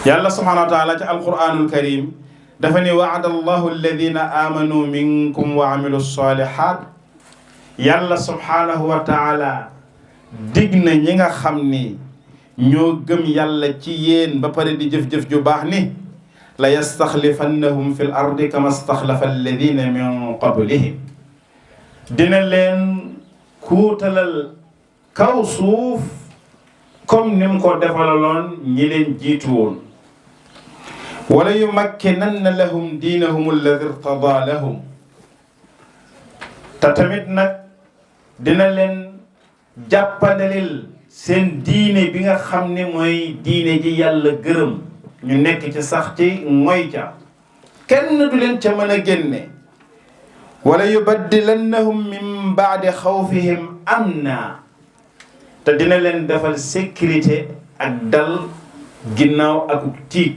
yàlla subhanahu wa taala ci alquranul karim dafa ne wa'ada allahu alladina amanu minkum wa amilu salihat yàlla subhanahu wa taala dig na ñi nga xam ni ñoo gëm yàlla ci yéen ba pare di jëf-jëf ju baax ni la yastaxlifannahum fi l ardi kama staxlafa alladina min qablihim dina leen kuutalal kaw suuf comme ni mu ko defalaloon ñi leen jiitu woon wala yumakkinanna lahum diinahum alladi irtada lahum te tamit nag dina leen jàppandalil seen diine bi nga xam ne mooy diine ji yàlla gërëm ñu nekk ci sax ci mooy ca kenn du leen ca mën a génne wala yubaddilannahum min baadi xawfihim amna te dina leen defal sécurité ak dal ginnaaw ak tiit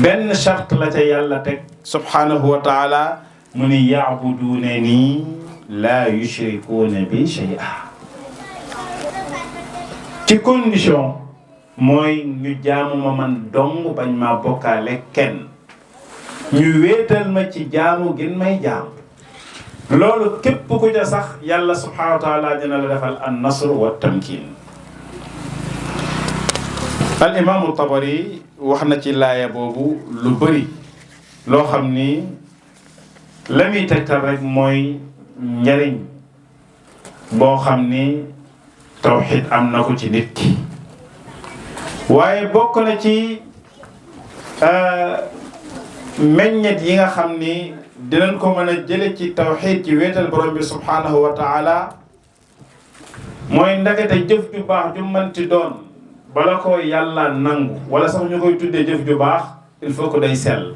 benn charte la ca yàlla teg subhanahu wa taala mu ni yaabuduunani laa yushrikuuna bi shay'a ci condition mooy ñu jaamu ma man dong bañ maa bokkaale kenn ñu wéetal ma ci jaamu gin may jaam loolu képp ku ca sax yàlla subhanahu wa taala dina la defal an nasr wa tamkin al imaamu Tabari wax na ci laaya boobu lu bëri loo xam ni la muy tegtal rek mooy njariñ boo xam ni tawxid am na ko ci nit ki waaye bokk na ci meññet yi nga xam ni dinañ ko mën a jële ci tawxid ci wéetal borom bi subhanahu wa taala mooy ndagate jëf ju baax ju mënti doon bala ko yàlla nangu wala sax ñu koy tuddee jëf ju baax il faut que day sell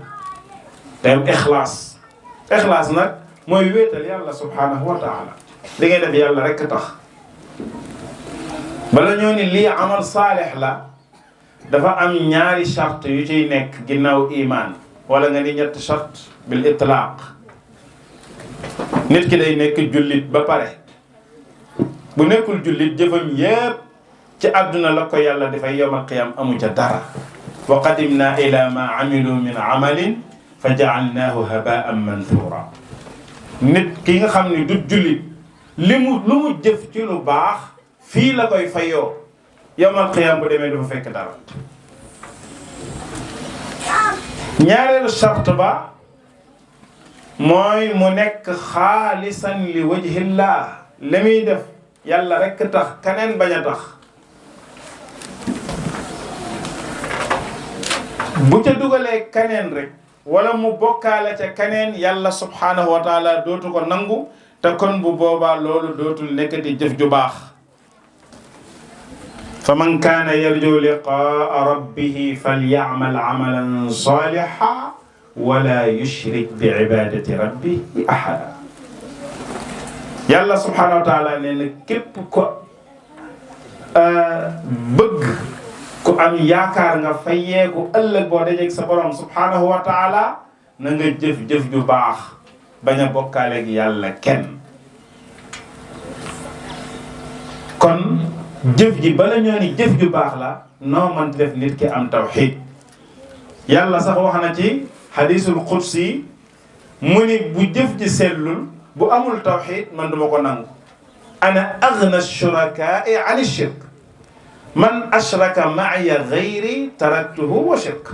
day am ixlaas nag mooy wéetal yàlla subhanahu wa taala li ngay def yàlla rekk tax bala ñoo ni lii amal saalix la dafa am ñaari charte yu ciy nekk ginnaaw iman wala nga ni ñetti charte bil itlaaq nit ki day nekk jullit ba pare bu nekkul jullit jëfam yépp ci àdduna la ko yàlla dafay yawmal qiyaam amu ca dara wa qadimna ila ma amilu min amalin fa jaalnaahu habaan manthura nit ki nga xam ni du jullit lu mu jëf ci lu baax fii la koy fayoo yawmal qiyaam bu demee du fa fekk dara ñaareelu charte ba mooy mu nekk xaalisan li wajhillah li muy def yàlla rekk tax keneen bañ a tax bu ca dugalee keneen rek wala mu bokkaale ca keneen yàlla subhanahu wa taala dootu ko nangu te kon bu boobaa loolu dootul nekkati jëf ju baax fa man kaana yarju liqaa rabbihi falya'mal amalan salihan wala yushrik bi ibadati rabbihi ahada yàlla subhanahu wa taala nee na képp ko bëgg ku am yaakaar nga fayeeku ëllëg boo dajeeg sa borom subhanahu wa taala na nga jëf-jëf ju baax bañ a bokkaaleeg yàlla kenn kon jëf ji bala ñoo ni jëf ju baax la noo man def nit ki am tawxid yàlla sax wax na ci hadisul qudsi mu ni bu jëf ji sellul bu amul tawxid man duma ko nangu ana aghna shurakaai an shirk man ashraka maaya gayri taraktuhu wa shirk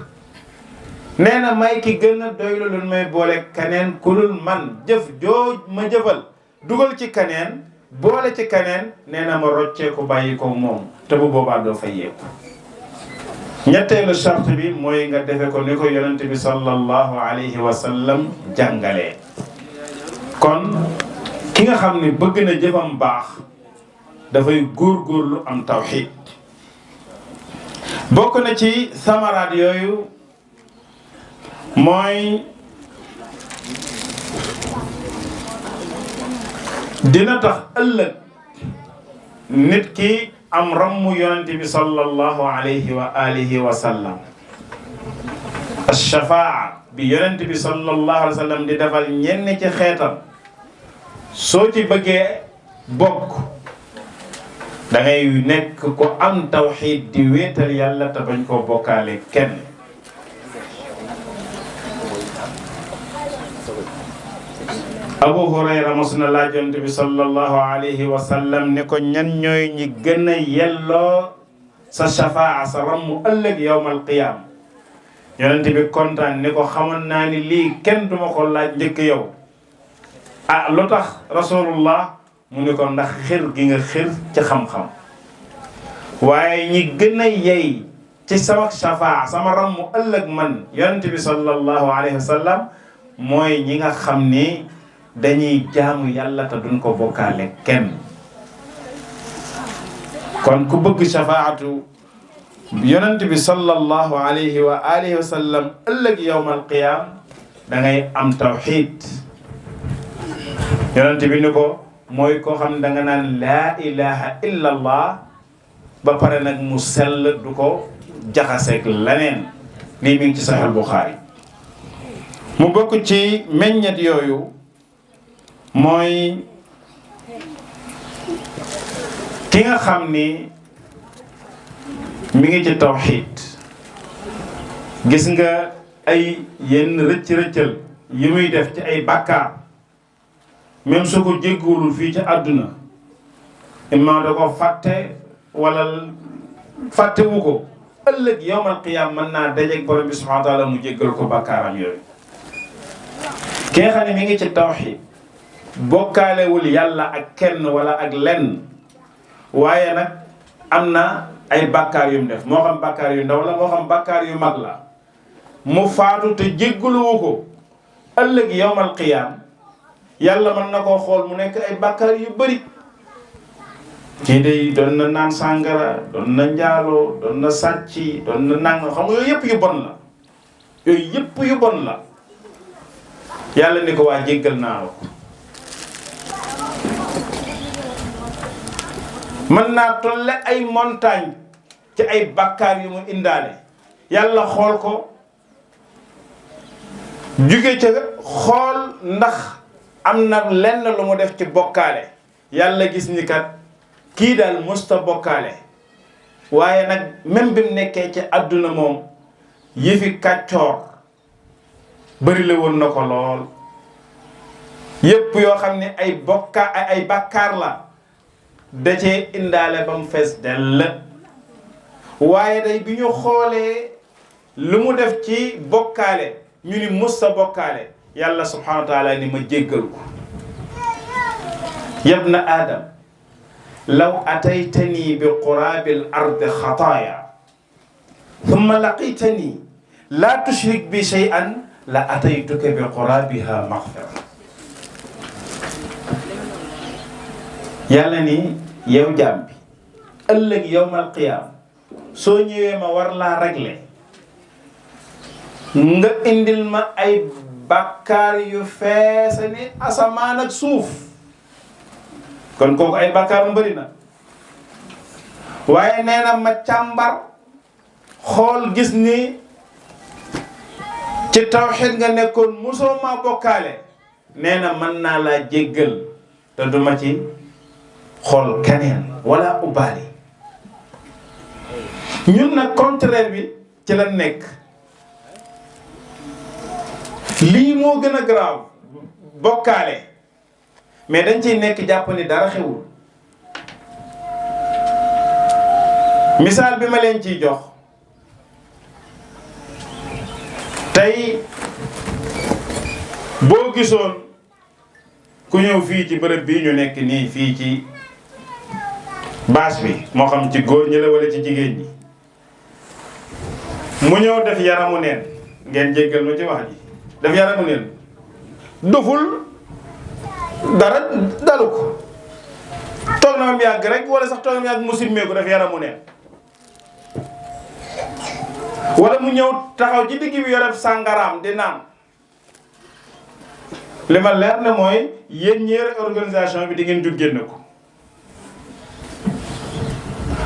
nee na may ki gën a doylu lu may boole kaneen kulul man jëf jooj ma jëfal dugal ci kaneen boole ci kaneen nee na ma rocceeku bàyyi ko moom te bu boobaa doo fay yeeku ñetteelu charte bi mooy nga defe ko ni ko yonente bi sallallahu alayhi wa sallam jàngalee kon ki nga xam ne bëgg na jëfam baax dafay góorgóorlu am tawxid bokk na ci samaraat yooyu mooy dina tax ëllëg nit ki am rammu yonente bi sallallahu alayhi wa alihi wa sallam ashafaa bi yonente bi sallallahu alayhi wa sallam di defal ñenn ci xeetam soo ci bëggee bokk da ngay nekk ko am tawxiid di wéetal yàlla te bañ koo bokkaale kenn. Abu Hurayra mos na laaj Yonent bi sallallahu alayhi wa sallam ne ko ñan ñooy ñi gën a yelloo sa shafaa sa ramm ëllëg yawmal qiyaam. Yonent bi kontaan ne ko xamoon naa ni lii kenn duma ko laaj njëkk yow. Lu tax rasulullah mu ne ko ndax xir gi nga xir ci xam-xam. waaye ñi gën a yey ci sama shafaa sama ramm ëllëg man Yonent bi sallallahu alayhi wa sallam mooy ñi nga xam ni dañuy jaamu yàlla te duñ ko bokkaale kenn. kon ku bëgg shafaatu Yonent bi sallallahu alayhi wa alihi wa sallam ëllëg yawmal qiyaam da ngay am tawxiid. Yonent bi ni ko mooy koo xam ne da nga naan laa ilaha illa allah ba pare nag mu sell du ko jaxaseeg leneen. lii mi ngi ci Sahih Bukhari. mu bokk ci meññet yooyu mooy ki nga xam ni mi ngi ci tawxiid. gis nga ay yenn rëcc-rëccal yi muy def ci ay bàkkaar même su ko jéggoolul fii ci àdduna imma da ko fàtte wala fàttewu ko ëllëg yawmal qiyaam mën naa dajeeg borom bi subhaanahu wa taala mu jéggal ko bàkkaaram yooyu. ki nga xam ne mi ngi ci tawxiid bokkaalewul yàlla ak kenn wala ak lenn waaye nag am na ay bàkkaar yu mu def moo xam bàkkaar yu ndaw la moo xam bàkkaar yu mag la mu faatu te jéggaluwu ko ëllëg yawmal qiyaam yàlla mën na koo xool mu nekk ay bàkkaar yu bari. kii de doon na naan sàngara doon na njaaloo doon na sàcc doon na nang xam nga yooyu yëpp yu bon la yooyu yëpp yu bon la yàlla ni ko waa jéggal naa la ko. mën naa tolle ay montagne ci ay bàkkaar yu mu indaale yàlla xool ko jóge ca xool ndax am na lenn lu mu def ci bokkaale yàlla gis ni kat kii daal musta bokkaale waaye nag même bi mu nekkee ci àdduna moom yëfi kàccoor bëri la woon na ko lool yépp yoo xam ne ay bàkkaar la da cee indaale ba mu fees dell. waaye day bi ñu xoolee lu mu def ci bokkaale ñu ni musta bokkaale yàlla subhanahu wa taala ni ma jéggal ko. yabna adam law ataytani bi qurabil ardi xataaya thumma laqitani la tushrik bi shay'an la ataytuka bi qurabiha maghfira. yàlla ni yow jaam bi ëllëg yawmal qiyaam soo ñëwee ma war laa régler nga indil ma ay bàkkaar yu feese ni asamaan ak suuf. kon kooku ay bàkkaar mu bëri na waaye nee na ma càmbar xool gis ni ci tawxiid nga nekkoon mosoo ma bokkaale nee na mën naa laa jéggal te duma ci xool keneen wala ubaali. ñun nag contraire bi ci la nekk lii moo gën a grave bokkaale mais dañ ciy nekk jàpp ni dara xewul. misaal bi ma leen ciy jox tey boo gisoon ku ñëw fii ci bërëb bii ñu nekk nii fii ci bâche bi moo xam ci góor ñi la wala ci jigéen ñi mu ñëw def yaramu neen ngeen jéggal ma ci wax ji def yaramu neen doful dara dalu ko toog na am yàgg rek wala sax toog na am yàgg mu simmee ko def yaramu neen wala mu ñëw taxaw ci digg bi yoreb sàngaraam di naan li ma leer ne mooy yéen ñeere organisation bi di ngeen jug génn ko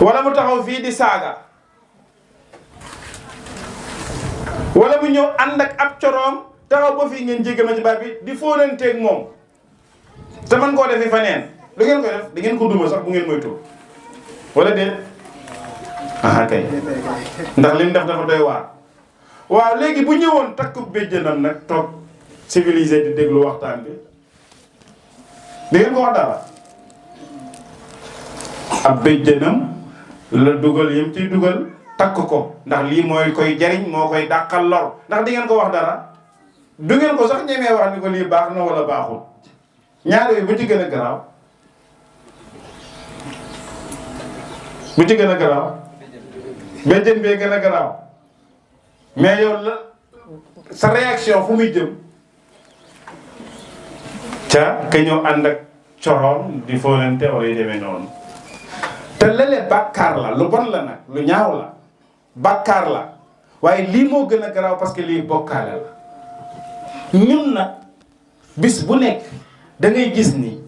wala mu taxaw fii di saaga wala mu ñëw ànd ak ab coroom taxaw ba fii ngeen jéggal ma ci baat bi di fóonanteeg moom te man koo defi fa neen lu ngeen koy def di ngeen ko duma sax bu ngeen moytu wala déet aha kay ndax li mu def dafa doy waar. waaw léegi bu ñëwoon takku béjjënam nag toog civilisé di déglu waxtaan bi di ngeen ko wax dara. ab béjjënam la dugal yëm ciy dugal takk ko ndax lii mooy koy jariñ moo koy dàqal lor ndax di ngeen ko wax dara du ngeen ko sax ñemee wax ni ko lii baax na wala baaxul. ñaar yooyu bu ci gën a garaaw bu ci gën a garaaw béjjën bee gën a garaaw mais yow la sa réaction fu muy jëm ca ka ñëw ànd ak coroom di fóonante wala yu demee noonu. te léeg-léeg bàkkaar la lu bon la nag lu ñaaw la bàkkaar la waaye lii moo gën a garaaw parce que lii bokkaale la. ñun nag bis bu nekk da ngay gis ni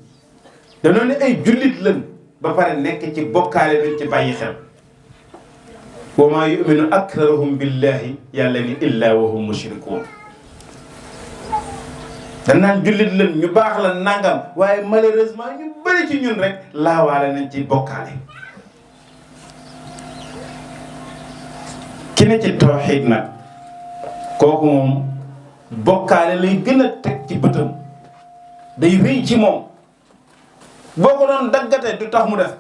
dañoo ne ay jullit lañ ba pare nekk ci bokkaale dañ ci bàyyi xel. wa maa yuminu aktharuhum billahi yàlla ni illa wa hum mushrikuun. dañ naan jullit lañ ñu baax la nangam waaye malheureusement ñu bëri ci ñun rek laawaale nañ ci bokkaale. ki ne ci tawxiid nag kooku moom bokkaale lay gën a teg ci bëtam day rëy ci moom boo ko doon daggate du tax mu def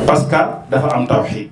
parce que dafa am tawxiid